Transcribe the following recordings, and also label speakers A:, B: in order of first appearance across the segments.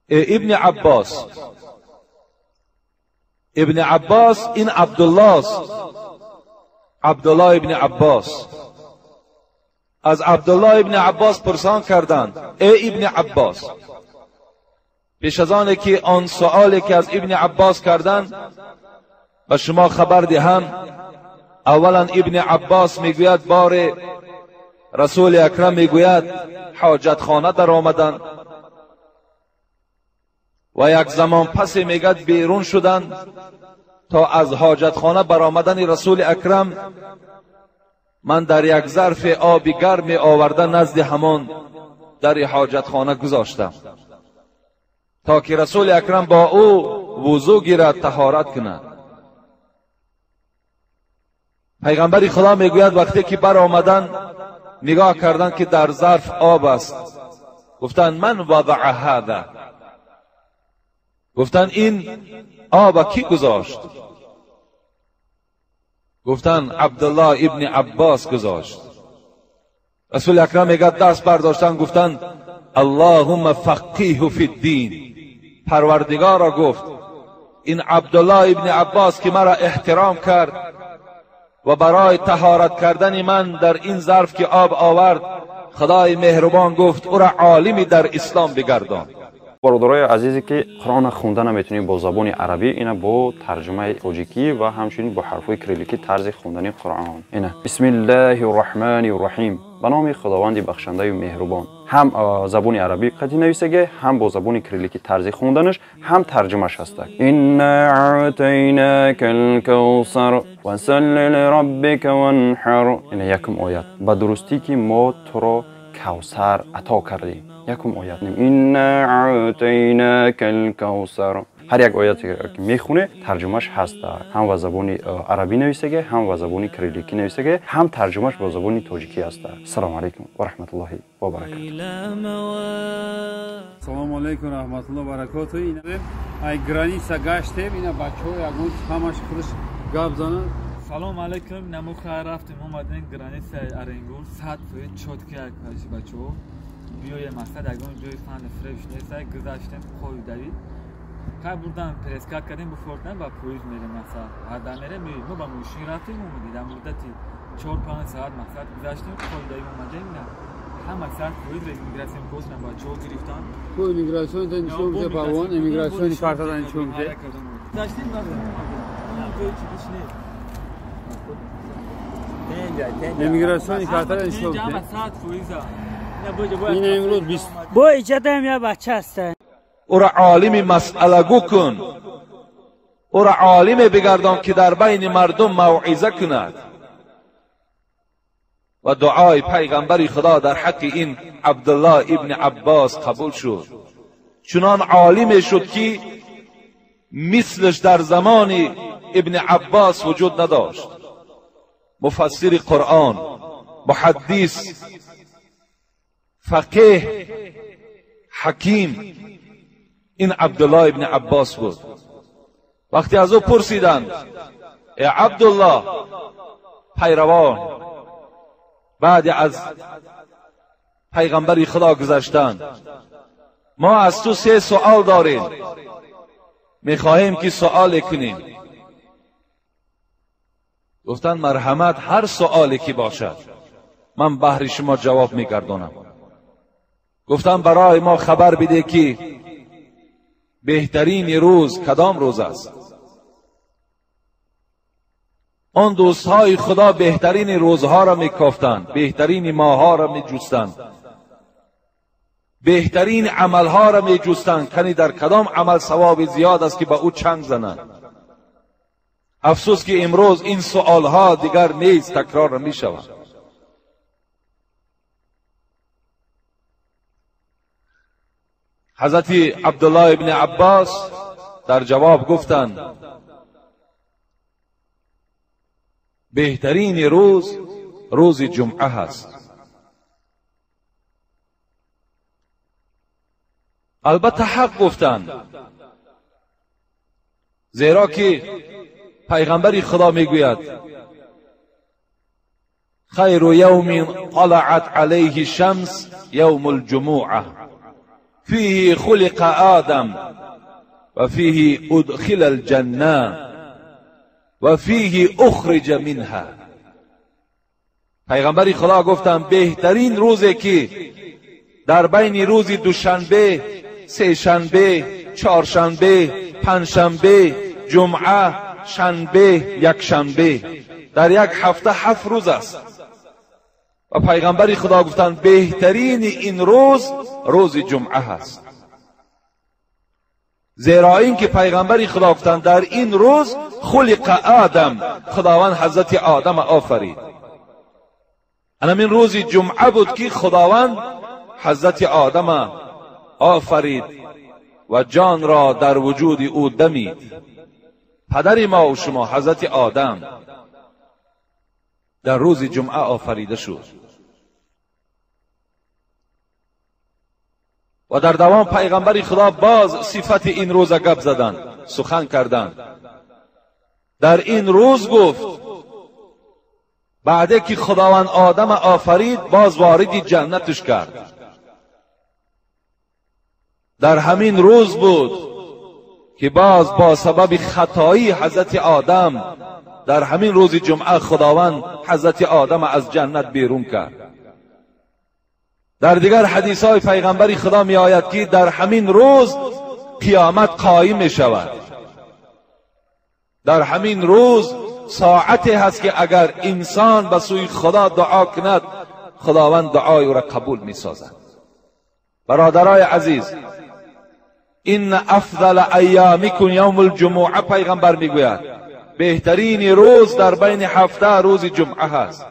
A: ای ابن عباس. ابن عباس این عبدالله است، عبدالله ابن عباس. از عبدالله ابن عباس پرسان کردند ای ابن عباس. پیش از آن که آن سؤالی که از ابن عباس کردند به شما خبر دهم، اولا ابن عباس میگوید بار رسول اکرم میگوید حاجت خانه در آمدند و یک زمان پس میگد بیرون شدند تا از حاجت خانه برآمدن رسول اکرم من در یک ظرف آب گرم آورده نزد همان در حاجت خانه گذاشتم تا که رسول اکرم با او وضو گیرد، طهارت کند. پیغمبر خدا میگوید وقتی که بر آمدن نگاه کردند که در ظرف آب است، گفتند من وضع هذا، گفتند این آب کی گذاشت؟ گفتند عبدالله ابن عباس گذاشت. رسول اکرم میگه دست برداشتن گفتند اللهم فقیه فی الدین. پروردگارا گفت این عبدالله ابن عباس که مرا احترام کرد و برای طهارت کردن من در این ظرف که آب آورد، خدای مهربان گفت او را عالمی در اسلام بگردان.
B: Бародарои азизе ки Қуръонро хонда наметунед бо забони арабӣ, ина бо тарҷумаи тоҷикӣ ва ҳамчунин бо ҳарфҳои кирилликӣ тарзи хондани Қуръон. Ина бисмиллаҳи рраҳмани рраҳим, ба номи Худованди бахшандаю меҳрубон. Ҳам забони арабӣ қатъи нависаге, ҳам бо забони кирилликӣ тарзи хонданаш, ҳам тарҷумаш ҳаста. Инна аътайнака алкавсар фасалли лираббика ванҳар. Ина якум оят. Ба дурустӣ ки мо туро Кавсар ато кардем. Якум оят. Инна аътайнака алкавсар. Ҳар як ояте ки мехоне тарҷумаш ҳаст, ҳам ба забони арабӣ нависаге, ҳам ба забони кирилликӣ нависаге, ҳам тарҷумаш бо забони тоҷикӣ ҳаст. Ассалому алайкум ва раҳматуллоҳи ва баракатуҳ.
C: Салому алайкум раҳматуллоҳи ва баракатуҳ. Ай граница гаштем, ина бачаҳо ягон ҳамаш худаш гап занад.
D: Салом алайкум, намо хайр рафтем, омадем границаи Оренгур, 100% чётки бачаҳо. Биёем мақсад ягон ҷои фан фреш нест, гузаштем қоидави. Хай бурдан прескат кардем, буфордан ба поезд мерем мақсад. Ҳарда мерем, мо ба мошин рафтем, омадем. Дар муддати 4-5 соат мақсад гузаштем, қоидави омадем. Ҳама саат поезд иммигратсион кошна бачаҳо гирифтан.
C: Ку иммигратсион нишон бите палвон, иммигратсиони картадан нишон бите.
D: Гузаштем, ҷои чизиш нест.
C: Иммигратсиони картадан нишон бите. Ин имрӯз 20
E: бо иҷадаем я бача аст.
A: او را عالم مسئله گو کن، او را عالم بگردان که در بین مردم موعظه کند. و دعای پیغمبر خدا در حق این عبدالله ابن عباس قبول شد. چنان عالم شد که مثلش در زمان ابن عباس وجود نداشت. مفسر قرآن، محدث، فقیه، حکیم، این عبدالله ابن عباس بود. وقتی از او پرسیدند ای عبدالله، پیروان بعد از پیغمبر خدا گذشتند، ما از تو 3 سؤال داریم، میخواهیم که سؤال کنیم. گفتند مرحمت، هر سؤالی که باشد من بهر شما جواب میگردانم. گفتند برای ما خبر بده که بهترین روز کدام روز است؟ آن دوستهای خدا بهترین روزها را میکافتند، بهترین ماهها را میجستند، بهترین عملها را میجستند، کنی در کدام عمل ثواب زیاد است که به او چنگ زنند. افسوس که امروز این سؤالها دیگر نیست، تکرار میشود. حضرت عبدالله ابن عباس در جواب گفتند بهترین روز روز جمعه هست. البته حق گفتند، زیرا که پیغمبر خدا میگوید خیر یوم طلعت علیه الشمس یوم الجمعه، فیه خلق آدم و فیه ادخل الجنه و فیه اخرج منها. پیغمبر خدا گفتند بهترین روزی که در بین روز دوشنبه، سه‌شنبه، چهارشنبه، پنجشنبه، جمعه، شنبه، یکشنبه، در یک هفته 7 روز است. و پیغمبر خدا گفتند بهترین این روز روز جمعه است، زیرا اینکه پیغمبر خدا گفتند در این روز خلق آدم، خداوند حضرت آدم آفرید. این روز جمعه بود که خداوند حضرت آدم آفرید و جان را در وجود او دمید. پدر ما و شما حضرت آدم در روز جمعه آفریده شد. و در دوام پیغمبر خدا باز صفت این روز گپ زدند، سخن کردند. در این روز گفت بعد که خداوند آدم آفرید باز وارد جنتش کرد. در همین روز بود که باز با سبب خطایی حضرت آدم در همین روز جمعه خداوند حضرت آدم از جنت بیرون کرد. در دیگر حدیث های پیغمبر خدا می آید که در همین روز قیامت قایم می شود. در همین روز ساعتی هست که اگر انسان به سوی خدا دعا کند خداوند دعای او را قبول می سازد. برادرای عزیز، این افضل ایامکم یوم الجمعه، پیغمبر میگوید بهترین روز در بین هفته روز جمعه هست.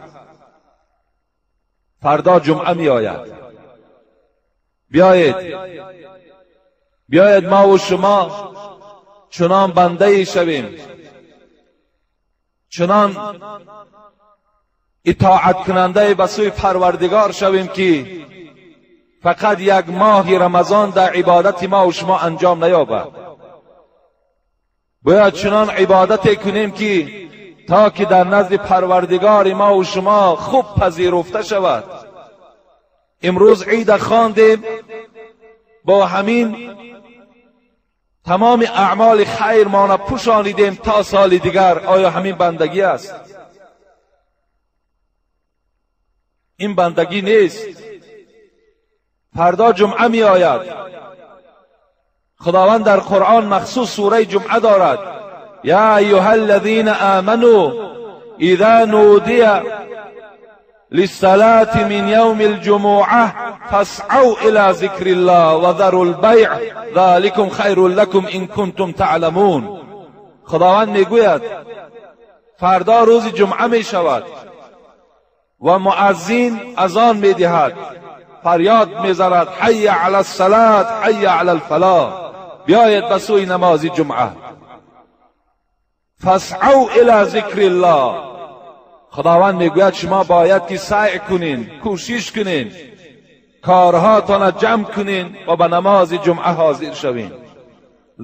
A: فردا جمعه می آید. بیاید ما و شما چنان بنده شویم، چنان اطاعت کننده به سوی پروردگار شویم که فقط یک ماه رمضان در عبادت ما و شما انجام نیابد. باید چنان عبادت کنیم که تا که در نزد پروردگار ما و شما خوب پذیرفته شود. امروز عید خواندیم، با همین تمام اعمال خیر ما را پوشانیدیم تا سال دیگر. آیا همین بندگی است؟ این بندگی نیست. فردا جمعه می آید. خداوند در قرآن مخصوص سوره جمعه دارد. یا ایها الذین آمنوا اذا نودی للصلاة من یوم الجمعه فاسعوا الى ذکر الله وذروا البیع ذلکم خیر لکم ان کنتم تعلمون. خداوند میگوید فردا روز جمعه می شود و مؤذن اذان میدهد، فریاد میزند حی علی الصلاة حی علی الفلاح، بیاید به سوی نماز جمعه. فاسعوا الی ذکر الله. خداوند میگوید شما باید که سعی کنین، کوشش کنین، کارهاتان جمع کنین و به نماز جمعه حاضر شوین.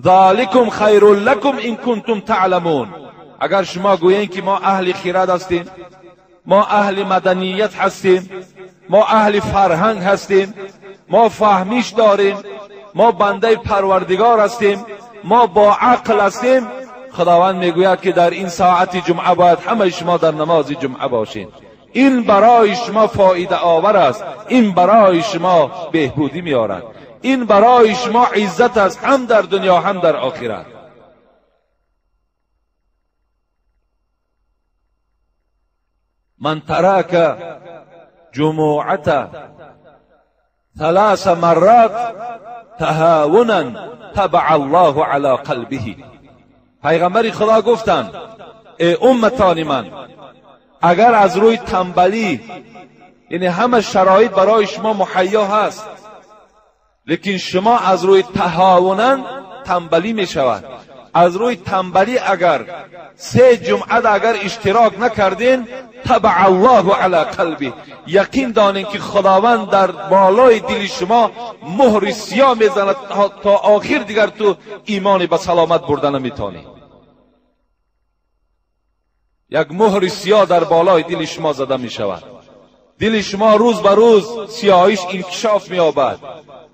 A: ذالکم خیر لکم ان کنتم تعلمون. اگر شما گویین که ما اهل خیرات هستیم، ما اهل مدنیت هستیم، ما اهل فرهنگ هستیم، ما فهمیش داریم، ما بنده پروردگار هستیم، ما با عقل هستیم، خداوند میگوید که در این ساعت جمعه باید همه شما در نماز جمعه باشین. این برای شما فایده آور است، این برای شما بهبودی میارد، این برای شما عزت است، هم در دنیا هم در آخرت. من ترک جمعة ثلاث مرات تهاونا تبع الله على قلبه. پیغمبر خدا گفتند ای امتان من، اگر از روی تنبلی، یعنی همه شرایط برای شما مهیا هست، لیکن شما از روی تهاونا تنبلی می شود، از روی تنبلی اگر 3 جمعه اگر اشتراک نکردین، تبع الله علی قلبی، یقین دانین که خداوند در بالای دل شما مهر سیاه میزند تا آخر دیگر تو ایمان به سلامت برده نمیتونی. یک مهر سیاه در بالای دل شما زده می شود. دل شما روز به روز سیاهیش انکشاف می یابد.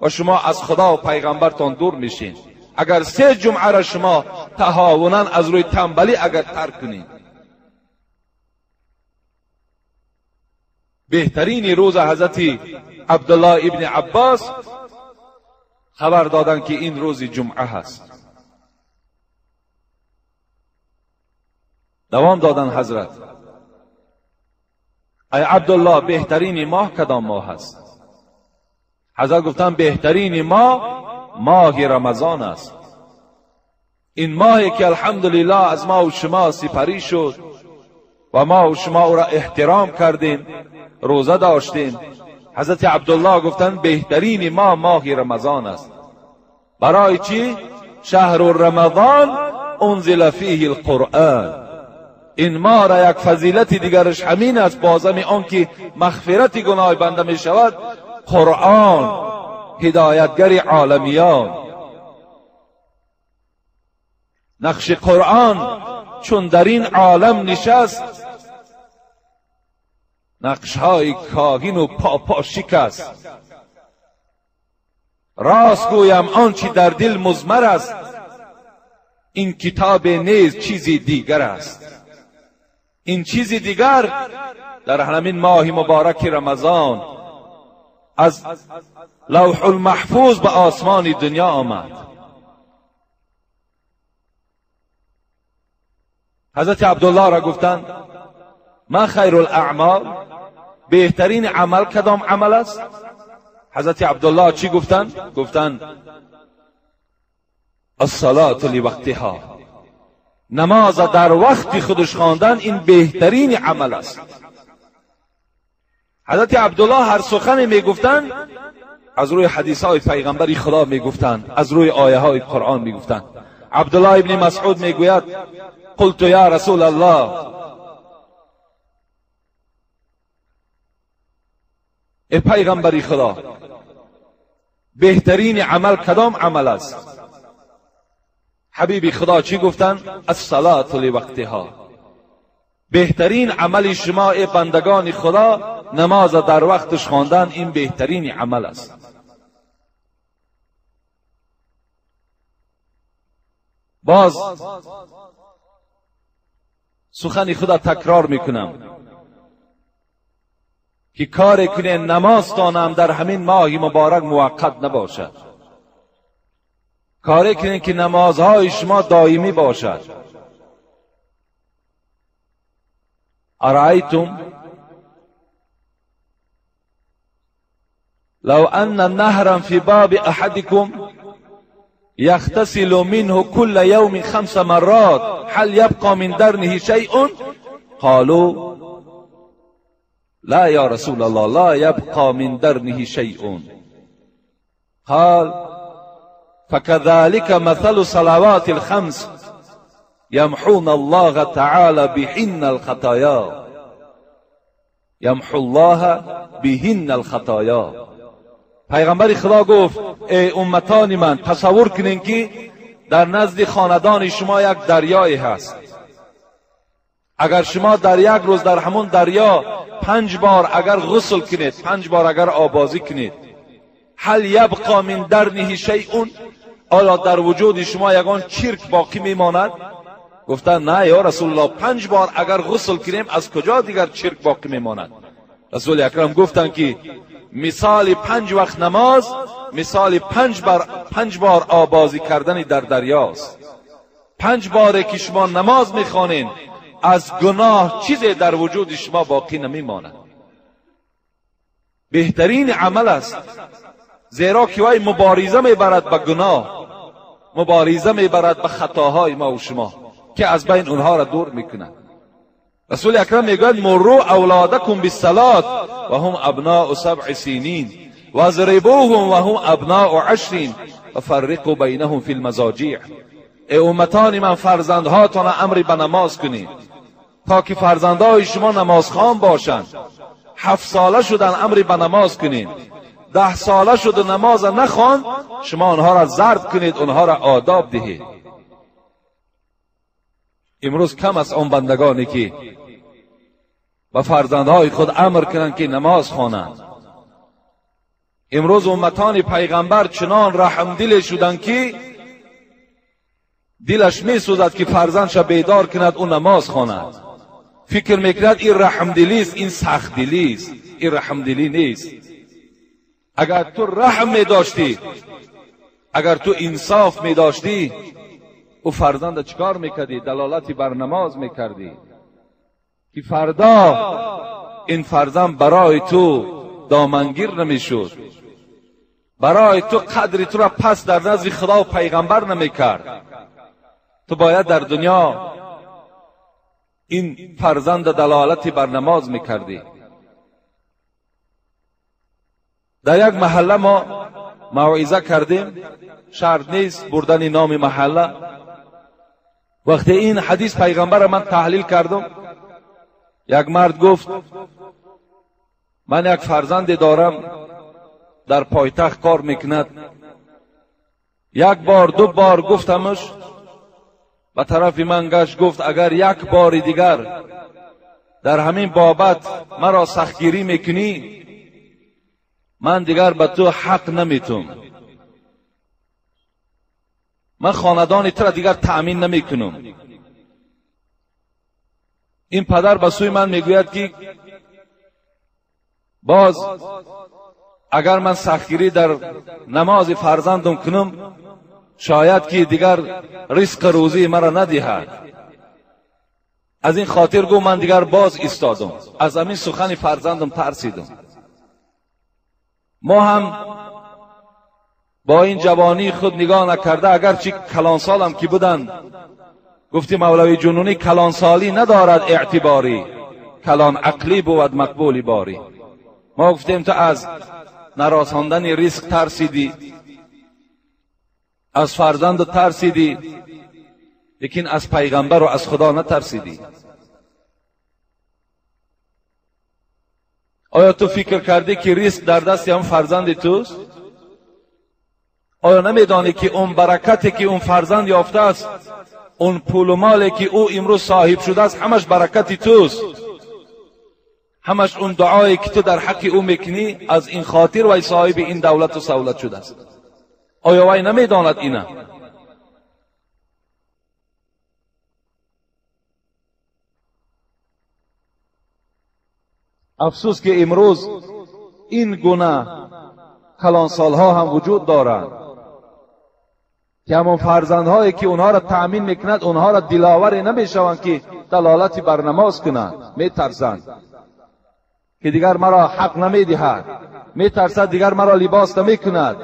A: و شما از خدا و پیغمبرتان دور میشین. اگر 3 جمعه را شما تهاونا از روی تنبلی اگر ترک کنید، بهترین روز حضرت عبدالله ابن عباس خبر دادن که این روز جمعه هست. دوام دادن حضرت ای عبدالله بهترین ماه کدام ماه هست؟ حضرت گفتن بهترین ماه ماه رمضان است. این ماهی که الحمدلله از ما و شما سپری شد و ما و شما او را احترام کردیم، روزه داشتیم. حضرت عبدالله گفتن بهترین ماه ماه رمضان است. برای چی؟ شهر رمضان انزل فیه القرآن. این ماه را یک فضیلت دیگرش همین است، بازم آن که مغفرت گناه بنده می شود، قرآن هدایتگر عالمیان. نقش قرآن چون در این عالم نشست، نقشهای کاهن و پاپا شکست. راست گویم آنچه در دل مضمر است، این کتاب نیز چیزی دیگر است. این چیزی دیگر در همین ماه مبارک رمضان از لوح المحفوظ به آسمان دنیا آمد. حضرت عبدالله را گفتند ما خیر الاعمال، بهترین عمل کدام عمل است؟ حضرت عبدالله چی گفتند؟ گفتند الصلاة لوقتها، نماز در وقت خودش خواندن این بهترین عمل است. حضرت عبدالله هر سخنی میگفتند از روی حدیث های پیغمبر خدا میگفتند، از روی آیه های قرآن میگفتند. عبدالله ابن مسعود میگوید قلت یا رسول الله، ای پیغمبر خدا، بهترین عمل کدام عمل است؟ حبیب خدا چی گفتند؟ الصلاة لوقتها، بهترین عمل شما ای بندگان خدا نماز در وقتش خواندن، این بهترین عمل است. باز سخن خدا تکرار میکنم که کار کنه نمازتانم در همین ماه مبارک موقت نباشد، کاری کنین که نمازهای شما دائمی باشد. ارأیتم لو ان نهرا فی باب احدکم یغتسل منه كل یوم 5 مرات هل یبقى من درنه شیء؟ قالوا لا یا رسول الله لا یبقى من درنه شیء. قال فكذلك مثل صلوات الخمس يمحون الله تعالى بهن الخطايا، يمحو الله بهن الخطايا. پیغمبر خدا گفت ای امتان من، تصور کنین که در نزد خاندان شما یک دریایی هست. اگر شما در یک روز در همون دریا 5 بار اگر غسل کنید، 5 بار اگر آبازی کنید، هل یبقى من درنه شیء، آیا در وجود شما یگان چرک باقی میماند؟ گفتن نه یا رسول الله، 5 بار اگر غسل کنیم از کجا دیگر چرک باقی میماند؟ رسول اکرم گفتند که مثال 5 وقت نماز مثال 5 بار آبازی کردن در دریاست. 5 بار که شما نماز میخوانین از گناه چیزی در وجود شما باقی نمیماند. بهترین عمل است، زیرا که وی مبارزه میبرد به گناه، مبارزه میبرد به خطاهای ما و شما که از بین اونها را دور میکند. رسول اکرم میگوید مروا اولادکم بالصلاة و هم ابناء 7 سنین واضربوهم و هم ابناء 10 و فرقوا بینهم فی المضاجع. ای امتان من، فرزندهاتان امر به نماز کنید تا که فرزندهای شما نمازخوان باشند. 7 ساله شدن امر به نماز کنید، 10 ساله شد و نماز نخوان، شما آنها را ضرب کنید، آنها را آداب دهید. امروز کم است آن بندگانی که به فرزندهای خود امر کنند که نماز خوانند. امروز امتان پیغمبر چنان رحمدل شدند که دلش میسوزد که فرزندش بیدار کند او نماز خواند. فکر میکند این رحمدلی است، این سختدلی است، این رحمدلی نیست. اگر تو رحم میداشتی، اگر تو انصاف میداشتی، او فرزند چیکار میکردی؟ دلالتی بر نماز میکردی که فردا این فرزند برای تو دامنگیر نمیشد، برای تو قدر تو را پس در نزد خدا و پیغمبر نمیکرد. تو باید در دنیا این فرزند دلالتی بر نماز میکردی. در یک محله ما موعظه کردیم، شرط نیست بردن نام محله. وقتی این حدیث پیغمبر من تحلیل کردم، یک مرد گفت من یک فرزند دارم در پایتخت کار میکند. یک بار دو بار گفتمش، به طرف من گشت گفت اگر یک بار دیگر در همین بابت مرا سختگیری میکنی، من دیگر به تو حق نمیتم، من خاندان تو را دیگر تأمین نمیکنم. این پدر به سوی من میگوید که باز اگر من سختگیری در نماز فرزندم کنم، شاید که دیگر رزق روزی مرا ندهد. از این خاطر گو من دیگر باز ایستادم، از همین سخن فرزندم ترسیدم. ما هم با این جوانی خود نگاه نکرده، اگرچه کلانسالم که بودن، گفتی مولوی جنونی کلانسالی ندارد اعتباری، کلان عقلی بود مقبولی باری. ما گفتیم تو از نراساندن ریسک ترسیدی، از فرزند ترسیدی، لیکن از پیغمبر و از خدا نترسیدی. آیا تو فکر کردی که ریسک در دست هم فرزند توست؟ آیا نمیدانی که اون برکتی که اون فرزند یافته است، اون پول و مالی که او امروز صاحب شده است، همش برکتی توست، همش اون دعایی که تو در حق او میکنی، از این خاطر وی صاحب این دولت و سولت شده است. آیا وی نمیداند اینه؟ افسوس که امروز این گونه کلانسالها هم وجود دارند که همون فرزندهایی که اونها را تأمین میکند، اونها را دلاور نمیشوند که دلالتی بر نماز کنند. میترسند که دیگر مرا حق نمیدهد، میترسد دیگر مرا لباس نمیکند،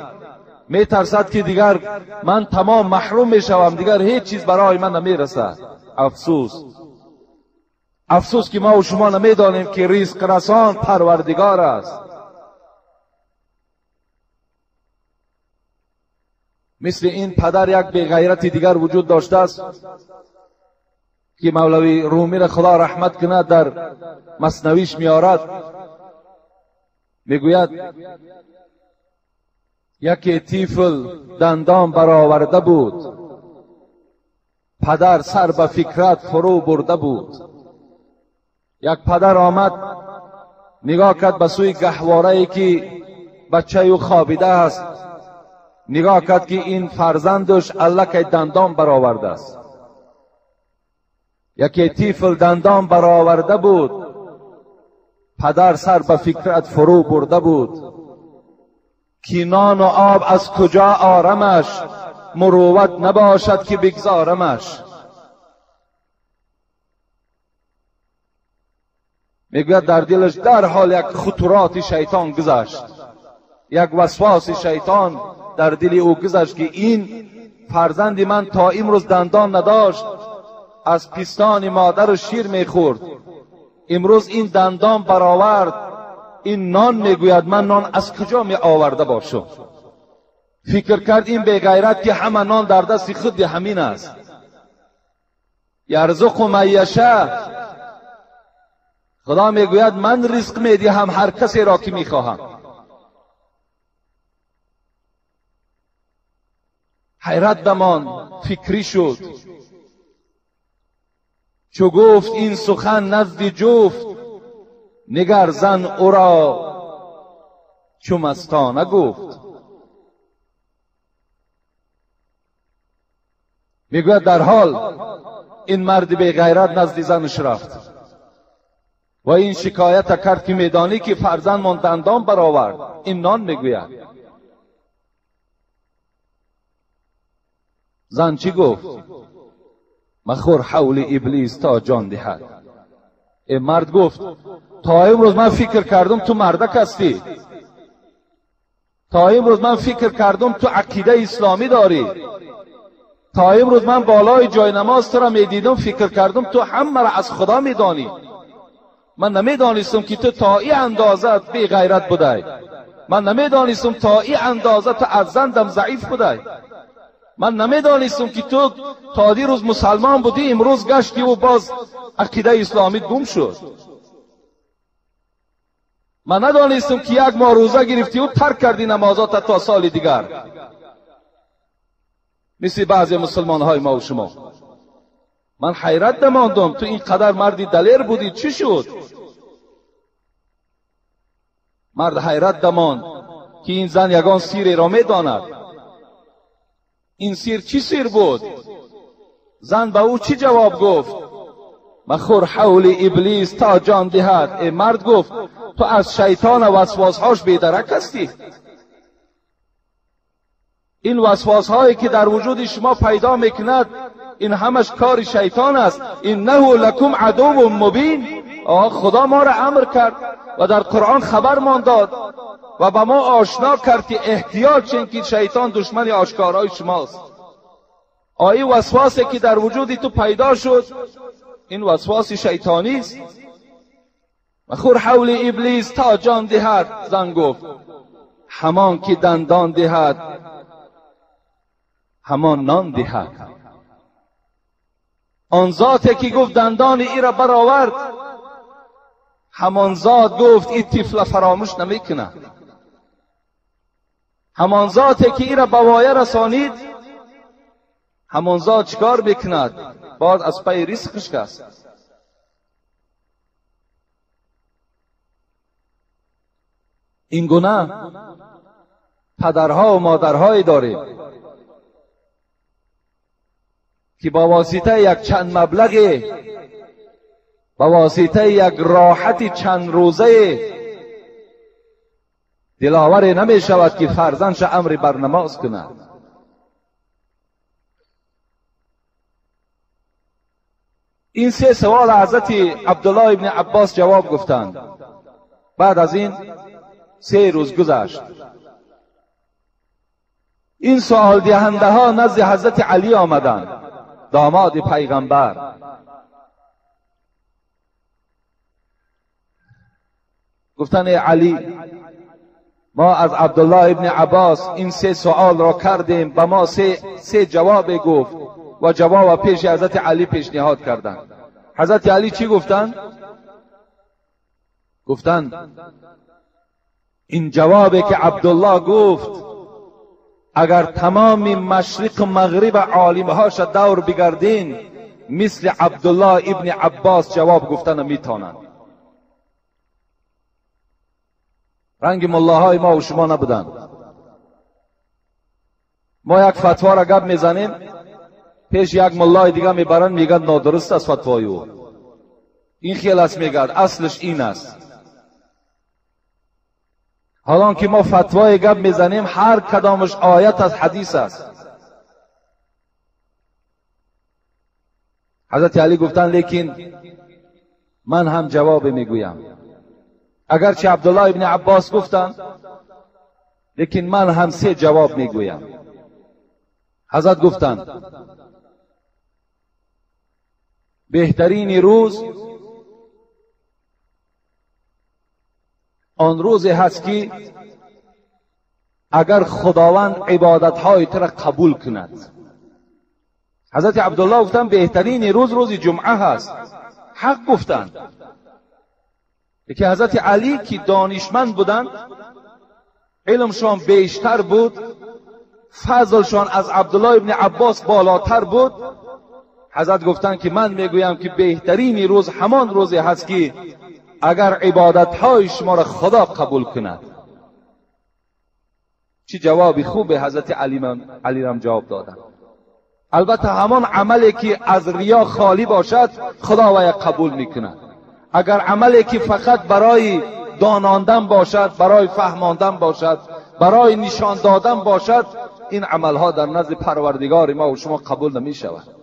A: میترسد که دیگر من تمام محروم میشوم، دیگر هیچ چیز برای من نمیرسد. افسوس، افسوس که ما و شما نمیدانیم که رزق رسان پروردگار است. مثل این پدر یک بیغیرت دیگر وجود داشته است که مولوی رومی را خدا رحمت کند در مثنویش میارد، میگوید یکی طفل دندان برآورده بود، پدر سر به فکرت فرو برده بود. یک پدر آمد نگاه کرد به سوی گهواره‌ای که بچه او خوابیده است، نگاه کرد که این فرزندش الکی دندان برآورده است. یکی طفل دندان برآورده بود، پدر سر به فکرت فرو برده بود. که نان و آب از کجا آرمش، مروت نباشد که بگذارمش. میگوید در دلش در حال یک خطرات شیطان گذشت، یک وسواس شیطان در دل او گذشت که این فرزند من تا امروز دندان نداشت، از پستان مادر شیر میخورد، امروز این دندان برآورد، این نان میگوید من نان از کجا می آورده باشم. فکر کرد این بیغیرت که همه نان در دست خود همین است. یرزق من یشاء، خدا میگوید من رزق میدهم هر کسی را که میخواهم. حیرت بمان، فکری شد. چو گفت این سخن نزد جفت، نگر زن او را چو مستانه گفت. میگوید در حال این مرد بی غیرت نزد زنش رفت و این شکایت کرد که میدانی که فرزندمان دندان برآورد. این نان میگوید. زن چی گفت؟ مخور حول ابلیس تا جان دهد. این مرد گفت تا امروز من فکر کردم تو مردک هستی، تا امروز من فکر کردم تو عقیده اسلامی داری، تا امروز من بالای جای نماز تو را میدیدم فکر کردم تو همه را از خدا میدانی. من نمیدانستم که تو تا این اندازه بی غیرت بودی، من نمیدانستم تا این اندازه تو از زندم ضعیف بودی، من نمیدانستم که تو تا دیروز مسلمان بودی امروز گشتی و باز عقیده اسلامی گم شد. من ندانستم که یک ماه روزه گرفتی و ترک کردی نمازات تا سال دیگر، مثل بعضی مسلمان های ما و شما. من حیرت نماندم تو اینقدر مردی دلیر بودی، چی شد؟ مرد حیرت دماند که این زن یگان سیری را میداند. این سیر چی سیر بود؟ زن به او چی جواب گفت؟ مخور حول ابلیس تا جان دهد. ای مرد گفت تو از شیطان و وسواسهاش بیدرک هستی. این وسواس هایی که در وجود شما پیدا میکند این همش کار شیطان است. انه لکم عدو مبین. خدا ما را امر کرد و در قرآن خبرمان داد و به ما آشنا کرد که احتیاط چین که شیطان دشمن آشکارای شماست. آیه وسواسی که در وجود تو پیدا شد این وسواس شیطانی است. مخور حول ابلیس تا جان دهد. زن گفت همان که دندان دهد همان نان دهد. آن ذاتی که گفت دندان ای را برآورد همان ذات گفت این طفل فراموش نمیکنه. همان ذاتی که ای را به وایه رسانید همان ذات چکار میکند؟ باز از پی رزقش است. این گونه پدرها و مادرهایی داریم که با واسطه یک چند مبلغ، با واسطه یک راحت چند روزه دلاور نمی شود که فرزندش امر بر نماز کند. این سه سوال حضرت عبدالله ابن عباس جواب گفتند. بعد از این 3 روز گذشت. این سوال دهنده ها نزد حضرت علی آمدند، داماد پیغمبر. گفتن ای علی، ما از عبدالله ابن عباس این 3 سوال را کردیم، به ما سه جواب گفت و جواب پیش حضرت علی پیشنهاد کردند. حضرت علی چی گفتند؟ گفتند این جوابی که عبدالله گفت اگر تمام مشرق و مغرب عالمهاش دور بگردین مثل عبدالله ابن عباس جواب گفتن میتونند. رنگ ملاهای ما و شما نبودند. ما یک فتوا را گپ میزنیم، پیش یک ملای دیگه میبرن میگن نادرست است فتوای او، این خیال است، میگن اصلش این است. حالا که ما فتوای گپ میزنیم هر کدامش آیت از حدیث است. حضرت علی گفتن لیکن من هم جواب میگویم، اگرچه عبدالله ابن عباس گفتن لیکن من هم 3 جواب میگویم. حضرت گفتند بهترین روز آن روز هست که اگر خداوند عبادتهای تو را قبول کند. حضرت عبدالله گفتند بهترین روز روز جمعه هست. حق گفتند. که حضرت علی که دانشمند بودند، علمشان بیشتر بود، فضلشان از عبدالله ابن عباس بالاتر بود، حضرت گفتند که من میگویم که بهترین روز همان روزی هست که اگر عبادتهای شما را خدا قبول کند. چی جوابی خوب حضرت علی رم جواب دادن. البته همان عملی که از ریا خالی باشد خدا وی قبول میکند. اگر عملی که فقط برای داناندن باشد، برای فهماندن باشد، برای نشان دادن باشد، این عملها در نزد پروردگار ما و شما قبول نمی شود.